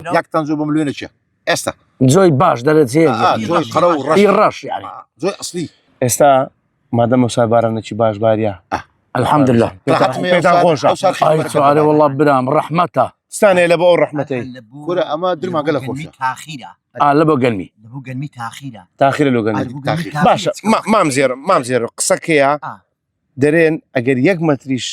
یەک تەن جۆ بە ملیۆنێکە ئێستا جۆی باش دەرەجەیە آه، جۆی قەرە و ڕەش ئی ڕەش یعنی آه، جۆی ئەسلی ئێستا مادەم ئەو سار بارانێکی باش باریە الحمدلله ڕەحمەت پێتان خۆشە. ئەو سار خێر ئای بەرەکەت چوارە بارێ. وەڵا برام ڕەحمەتە ستانێ لە بۆ ئەو ڕەحمەتەی کورە ئەمە درمان گەلە خۆشە تاخیرە ئا لە بۆ گەنمی لە بۆ گەنمی تاخیرە تاخیرە لۆ گەنمی لە بۆ گەنمی تاخیر. تاخیرە. باشە ما- مام زێر مام زێر قسەکەیە آه. دەرێن ئەگەر یەک مەتریش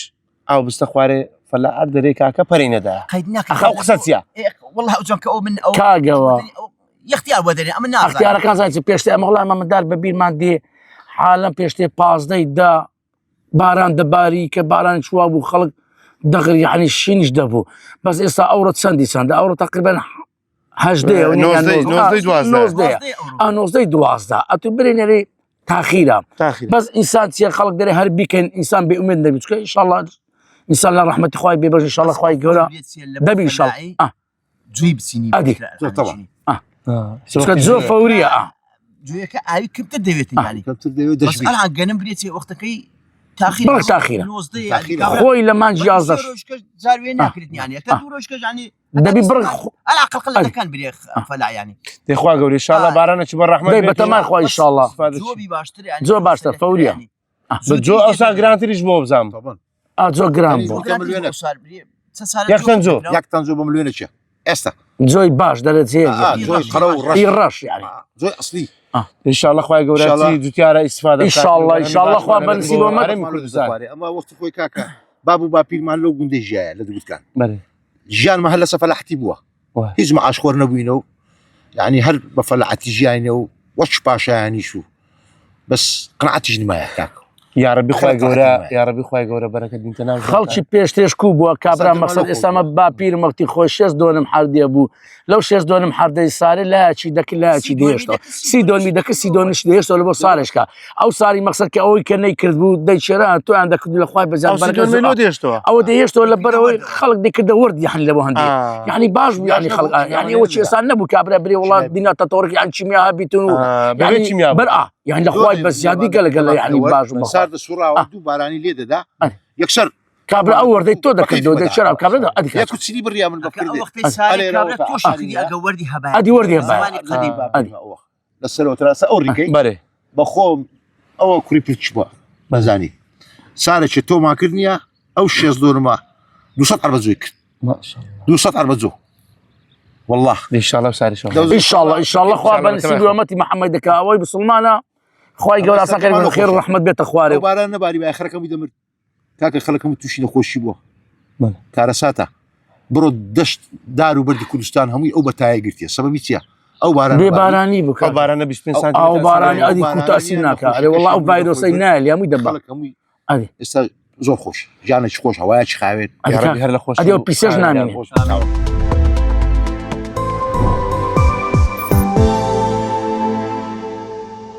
ئاو بستە خوارێ فەلا هەر دەرێ کاکە پەری نەدا قەید ناکە ئەخ ئەو قسە چییە ئێ، والله ئەو جان کە ئەو من ئەو کاگەوە. ئەو یەختیار بۆ دەرێ ئەمن نازانم ئەختیارەکان زانین چی پێشتر ئەمە وەڵا ئەمە مندار بە بیرمان دێ حالەم پێشتر پازدەی دە باران دەباری کە باران چووا بوو خەڵک دەغر یعنی شینیش دەبوو بەس ئێستا ئەوڕۆ چەندی چەندە ئەوڕۆ تقریبا هەژدەیە و نییە، نۆزدەی دوازدە. نۆزدەیە ئا نۆزدەی دوازدە ئەتو برێنەرێ تاخیرە تاخیر بەس ئینسان چیە خەڵک دەرێ هەر بیکەن ئینسان بێ ئومێد نەبی چونکە ئینشاڵڵا ئینسان لە ڕەحمەتی خوای بێ بەش ئینشاڵڵا خوای گەورە دەبی ئینشاڵڵا ئا جوی بچینی ئەدی. زۆر تەواو. چونکە زۆر فەوریە ئا جویەکە ئاوی کەمتر دەوێت یعنی کەمتر دەوێت بەس دەشبی ئەلان گەنم برێ چێ وەختەکەی تاخیر بەڵێ تاخیرە. نۆزدەیە تاخیرە. یعنی خۆی لە مانگی یازدەش جار وێ ناکرێت یعنی ئەکە آه. دوو ڕۆژکەش یعنی دەبی بڕ خۆ- على الاقل قلة ئەدی. دەکان برێ فەلا یعنی دەخوا گەوری شاءالله آه. بارانە چی بە ڕەحمەت دەی بێت. بەتەمای خوا ئینشاڵڵا استفادە چی. جۆبی باشتر یعنی زۆر باشتر، فەوریە. یعنی. بە جۆ ئەوسا گرانتریش بۆ بزانم طبعا ئا زۆر گران یعنی بوو بە ملیۆنێک. یەک تەن جۆ. یەک تەن جۆ بە ملیۆنێکە ئێستا جۆی باش دەرەجەیە آه، جۆی قەرە و ڕەش ئی ڕەش یعنی آه، جۆی ئەسلی ان شاء الله خوای گەورە ئینشاءالله. چی جوتیارە ئیسفادە بکات. ئینشاءالله، ئینشاءالله خوا باشمان بەنسیب بۆ ومەت. هەرێمی کوردستان. ئەمە وەختی خۆی کاکە باب و باپیرمان لەو گوندەی ژیایە لە دوگوتکان بەڵێ. ژیانمە هەر لەسە فەلاحەتی بووە وە. هیچ معاشخۆر نەبووینە و یعنی هەر بە فەلاحەتی ژیانە و وەچ پاشایانیش و بەس قناعەتیش نمایە کاکە یاڕەبی خوای خەڵک گەورە ڕەحمەت. یاڕەبی خوای گەورە بەرەکەت بینتە ناو خەڵکی پێشترش کو بووە کابرا مەسەل مەسەل لەو ئێستا خۆش مە باپیرم وەختی خۆی شێست دۆنم حەردیە بوو لەو شێست دۆنم حەردەی سارێ لایەکی دەکرد لایەکی دەهێشتەوە سی دۆنمی دەکرد سی دۆنمیش دەهێشتەوە لە بۆ سارێشکا ئەو ساری مەقسەد کە ئەوەی کە نەیکرد بوو دەیچێرا تۆیان دەکرد لە خوای بەزیاد ئەو بەرەکەت سیدۆن زۆر. لۆ دێشتەوە ئەوە دەهێشتەوە لە بەرەوەی خەڵک دەکردە وەرد یعنی لە بۆ هەندێک آه. یعنی باش بوو یعنی خەڵک یعنی ئەوە چی ئێستا نەبوو کابرا برێ وڵات دینا تەتۆرک یان کیمیا هەبیتون و آه، بەبێ یعنی کیمیا بوو. بەر ئا یعنی لە خوای بە زیادی گەلە گەلە یعنی باش بوو بەخوا. سارد سوڕاوە آه. دوو بارانی لێ دەدا آه. یەکسەر کابرا ئەو وەردەی تۆ دەکردەوە دەچێرا کابرا دا- ئەدی یەک کاکە. و چلی بڕیا من ئەکە ئەو بەکردێ وەختەی سارێ ئەلێ کابرا ڕەوتە تۆش ئاخری کردی یا. ئەگە وەردی هەبایە ئەدی وەردی هەبایە. زمانی قەدیم ئەدی. لەسەرەوە تراسە ئەو ڕیکەی بەرێ بەخۆم ئەوە کوری پرچ بووە بەزانی سارێکی تۆمان کرد نییە ئەو شێست دۆنمە 200 عربە زۆی کرد 200 عربە زۆ والله ان شاء الله ساری شاء لو- ان شاء الله ان شاء الله خوا إن شاء الله بەنسیب وەمەتی محەممەد دەکا ئەوەی مسلمانە خوای گەورە ئاسان کەری خێر و ڕەحمەت بێتە خوارێ ئەو باران نەباری بە خەرەکەم دەمرد کاکە خەڵکەم تووشی نەخۆشی بووە بەڵێ. کارەساتە بڕۆ دەشت دار و بەردی کوردستان هەمووی ئەو بەتایە گرتیە سەبەبی چییە ئەو باران بێ بارانی بوو ئەو کاکە. بارانە 25 ئەو- سانتیمەتر ئەو بارانی ئەو ئەدی بارانە کوتاسی نییە، ناکا نەخۆشی ئەرێ وەڵا ئەو کەشی ڤایرۆسەی نەخۆش نایە هەمووی دەبا خەڵک هەمووی ئەدی ئێستا زۆر خۆش ژیانێکی خۆش هەوایەکی خاوێن ئەدی یاڕەبی کاکە. هەر لە خۆش ئەدی ئەو پیسەش نامێنێ. خۆش.